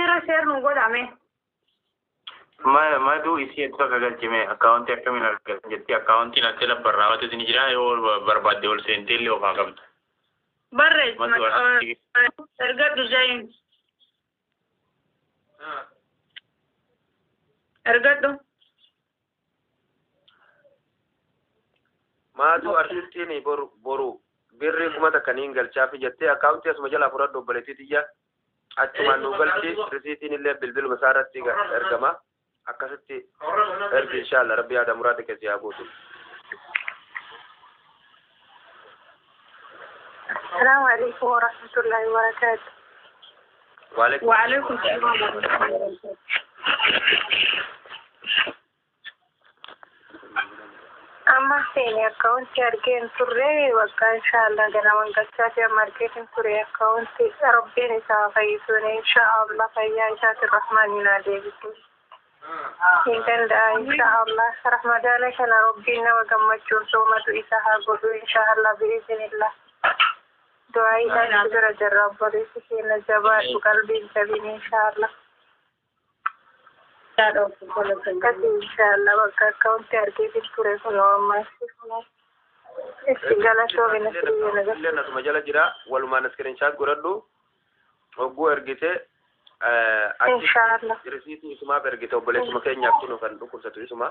Akkaawuntii irra share nu godhame. Maduu isii hedduu akka galchime akkaawuntii akkamiin argatan jetti akkaawuntiin as jala barraa'atetu ni jira yoo barbaadde ol seentee illee ofaa qabdu. Barreessi Maduu asii ergadhu Zain. Ergadhu. Maatu artistiin boru boru birrii 1000 niin galchaafi jettee akkaawuntii asuma jalaa fudhadhu obboleettii tiyya achumaan nu galchi risiitiin illee bilbiluma isaa irratti ergama akkasitti ergi inshaalla rabbi yaada muraada keessa yaa guutu. السلام عليكم ورحمة الله وبركاته. Waalaikum وعليكم السلام ورحمة الله وبركاته. Amma seeni akkaawuntii argeen turre bakka inshaallah ganaman galchaati amma argeetin ture akkaawuntii rabbiin isaa fayyisuun inshaallah fayyaa isaatiin rahmaaniin haa deebisu. Hin danda'a inshaallah ramadaana kana rabbiin nama gammachuun soomatu isa haa godhu inshaallah bi'iznillah. Du'aa isaatti bira jirra obboleessi keenya jabaadhu qalbiin jabin inshaallah. Akkasii inshaallah bakka akkaawuntii argeetin ture kunoo amma itti galatoomina sirrii illee asuma jala jira walumaan iskiriinshaat godhadhu hogguu ergite Inshaallah. achi risiitii isumaaf ergite obboleessuma keenyaaf kunu kan dhukkubsatu isuma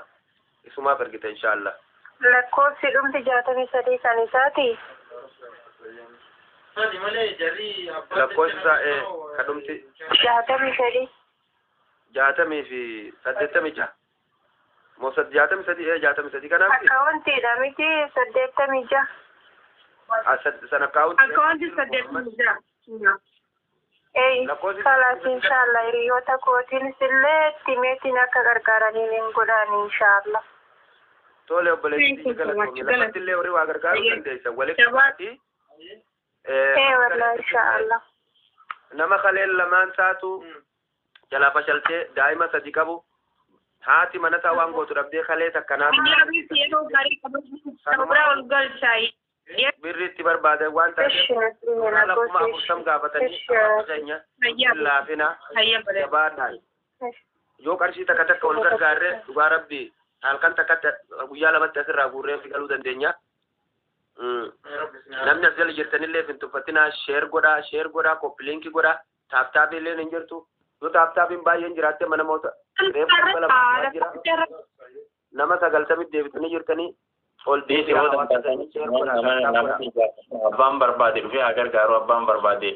isumaaf ergite inshaallah. Lakkoofsi dhumti 63 kan isaati. Lakkoofsi isaa kadhumti 63. 60 fi 86 moo 63 63 kanaaf Akkaawuntiidha miti 86. San akkaawuntii Akkaawuntii 86. Ee Lakkoofsi kalaas inshaallah hiriyoota kootiinis illee timeetiin akka gargaaraniin hin godhaan inshaallah. Tole obboleettii Thank you so much. galatoomi lafatti illee horii waa gargaaruu dandeessa walitti Jabaadhu. Ee wallahi inshaallah. Nama kaleen lamaan taatu jalaa fashaltee daa'ima sadi qabu haati mana isaa waan gootu dhabdee kalee takkanaaf Biyya yeroo gaarii qabatu bira ol galchaayi. Birri itti barbaadan waan taateef tola 40,000 gaafatanii hawaasa keenya laafina jabaadhaan yoo qarshii takka takka ol gargaarre dhugaa rabbi halkan takkatti guyyaa lamatti asirraa guurree fi galuu dandeenya. Namni as jala jirtanillee hin tuffatinaa, share godhaa, share godhaa, copy link godhaa, tap tap illee hin jirtu. Yoo tap tapiin baay'een jiraatte mana moota reefu 200 jira. Nama 90tti deebitanii jirtanii ol Dhiisi deebi'aa booda hawaasa keenya share godhaa, tap tap godhaa. Abbaan barbaade dhufee haa gargaaru abbaan barbaade.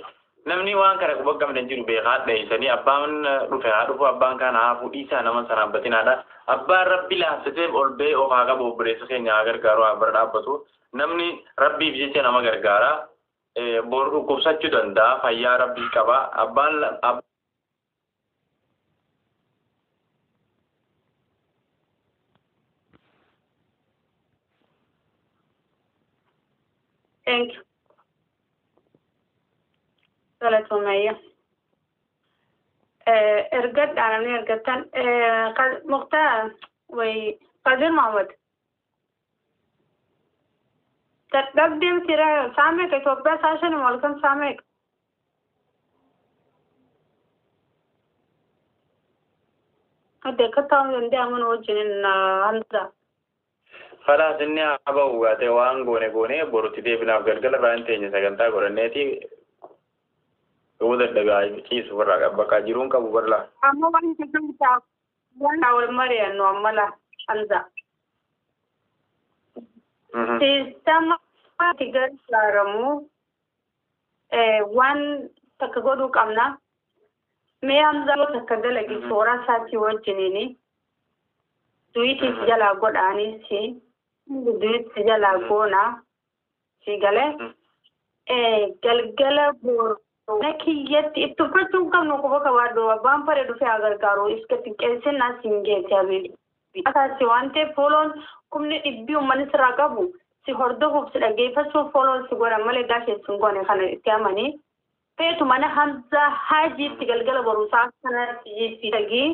Namni waan kana quba qabne hin jiru beekaa dheessanii abbaan dhufe haa dhufu abbaan kana haa fuudhiisaa nama sana abbatinaadha. Abbaan rabbi laaffisee ol ba'ee of haa qabu obboleessa keenya haa gargaaru haa bira dhaabbatu. Namni rabbiif jecha nama gargaara. Bor dhukkubsachuu danda'a fayyaa rabbii qaba. Abbaan Thank you. Galatoomayya. Ergadhaa namni ergattan Muktaar way Qadir Mahmud. Dadhabdee miti saameeqa Itoophiyaa saa shani ol kan saameeqa. Adde akka ta'uu danda'aman wajjin Hamza. Kalaas inni haa ba'u gaatee waan goone goone borutti deebinaaf galgala irraa hin teenye sagantaa godhanneeti yoo dadhabee ciisu irraa qaba bakka jiruun qabu barlaa. Amma waan ta'a waan wal mari'annu amma la Hamza. Siistama itti gargaaramu waan takka godhuu qabna. Mee Hamza yoo takka dalagi toora isaatii wajjiniini du'iitis jalaa godhaanis du'iitis jalaa goonaa si galee galgala boru kiyyatti itti uffachuu hin qabnu quba qabaadhu abbaan fare dhufee haa gargaaru iska xiqqeessinaa siin geesse habiibi. Akaasi waan ta'eef fooloon 100,000 uummanni sirraa qabu si hordofuuf si dhaggeeffachuuf fooloon si godhan malee gaasheessi hin goone kana itti amanii. Feetu mana Hamzaa Haajiitti galgala boruusaa akkanatti jiitti dalagii.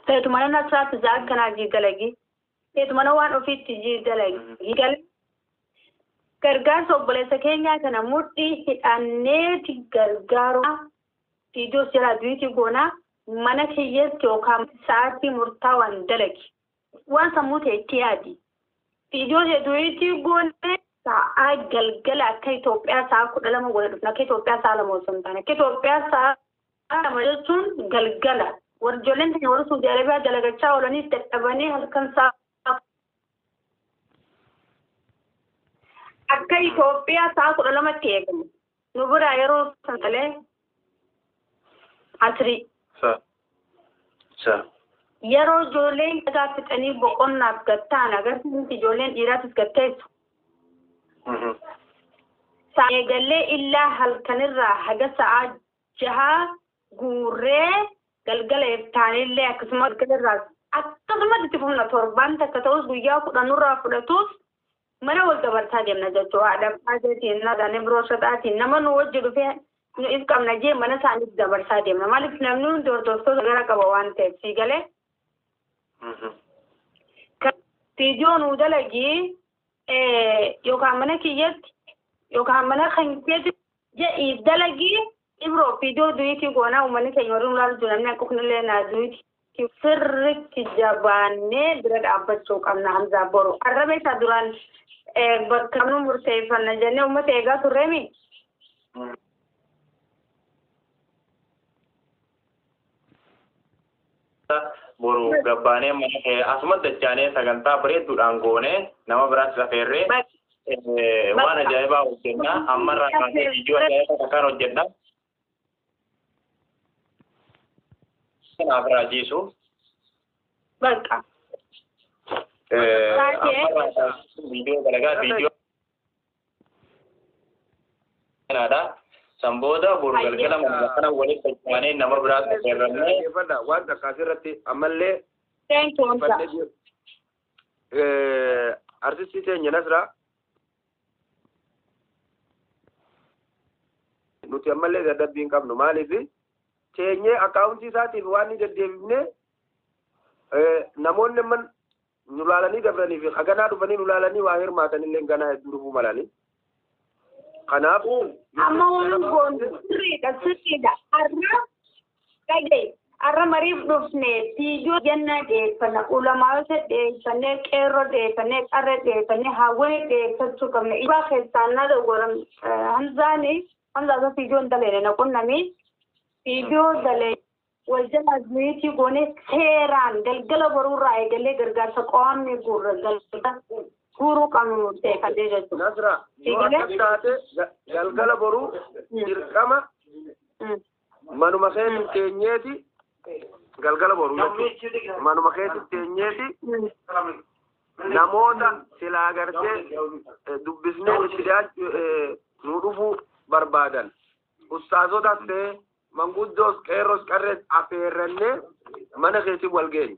Feetu mana Nasraatti isaa akkanaa jii dalagii. Feetu mana waan ofiitti jii dalagii. Gargaarsa obboleessa keenyaa kana mudhii hidhanneeti gargaaru. Viidiyoo jala duuti goonaa mana kiyyatti yookaan sa'aatii murtaawaan dalagi. Waan sammuu ta'e itti yaadi. Viidiyoo duuti goonee sa'aa galgala akka Itoophiyaa sa'a 12 godha dhufna. Akka Itoophiyaa sa'a 2 osoo hin taane. Akka Itoophiyaa sa'a 2 jechuun galgala. Warri ijoolleen keenya warri Suudi Arabiyaa dalagachaa oolanii dadhabanii halkan sa'a akka Itoophiyaa sa'a 12tti eegamu. Nu biraa yeroo sangalee asrii. Sa. Yeroo ijoolleen dhagaa fixanii boqonnaaf gattaan agarsiisni ijoolleen dhiiraatis gatteessu. Sa'a eegallee illaa halkanirraa haga sa'a 6 guurree galgala iftaanillee akkasuma galgalarraa akkasumatti itti fufna torbaan takka ta'us guyyaa 10nurraa fudhatus mana wal dabarsaa deemna jechuudha. Haadha baaseetiin naadhaan biroo saxaatiin nama nu wajji dhufee nu if qabna jee mana isaaniif dabarsaa deemna. Maaliif namni hundi hordoftoota gara qaba waan ta'eef sii galee. Viidiyoo nuu dalagii yookaan mana kiyyatti yookaan mana kan keetti jedhiif dalagii Ibro viidiyoo du'iitii goonaa uummanni keenya warri nu ilaalu jiru namni hanquqnillee naa du'iitii sirriitti jabaannee bira dhaabbachuu qabna Hamzaa boru. Arraba isaa duraan bakka nu murteeffanna jennee uummata eegaa turreemi. Boru gabbaanee mana kee asuma dachaanee sagantaa bareedduudhaan goonee nama biraatti safeerree waan ajaa'ibaa hojjenna. Ammarraa kaasee viidiyoo ajaa'ibaa takkaan hojjenna. Kanaaf raajiisu. Bakka. Ammarraa kaasee viidiyoo dalagaa viidiyoo kanaadha. San booda boru galgala mana kana walitti dachaanee nama biraatti safeerrannee. Waan takka asirratti ammallee Thank you, Hamza. Artistii teenya Nasraa nuti ammallee dadhabbii hin qabnu maaliif teenyee akkaawuntii isaatiif waan ni deddeebifne namoonni amman nu laalanii dabranii fi haganaa dhufanii nu laalanii waa hirmaatanillee ganaa hedduu dhufuu malanii. Kanaaf Amma waan goonu sirriidha sirriidha. Har'a dhagaye har'a mariif dhufne viidiyoo jennaa dhiyeeffanna ulamaayota dhiyeeffannee qeerroo dhiyeeffannee qarree dhiyeeffannee hawwanii dhiyeeffachuu qabna. Ibaa keessaan na doggoram Hamzaani Hamzaa isa viidiyoo hin daleene na qunnami viidiyoo dalee wal jala du'iitii goonee seeraan galgala boruurraa eegalee gargaarsa qo'amni guurra galgala guuruu qabnu murteeffannee jechuudha. Nasra yoo akkas taate galgala boruu dirqama manuma keetti teenyeeti galgala boruu jechuudha. Manuma keetti teenyeeti namoota silaa agartee dubbisnee itti dhiyaachuu nu dhufuu barbaadan. Ustaazotas ta'e manguddoos qeerroos qarrees affeerrannee mana keetti wal geenye.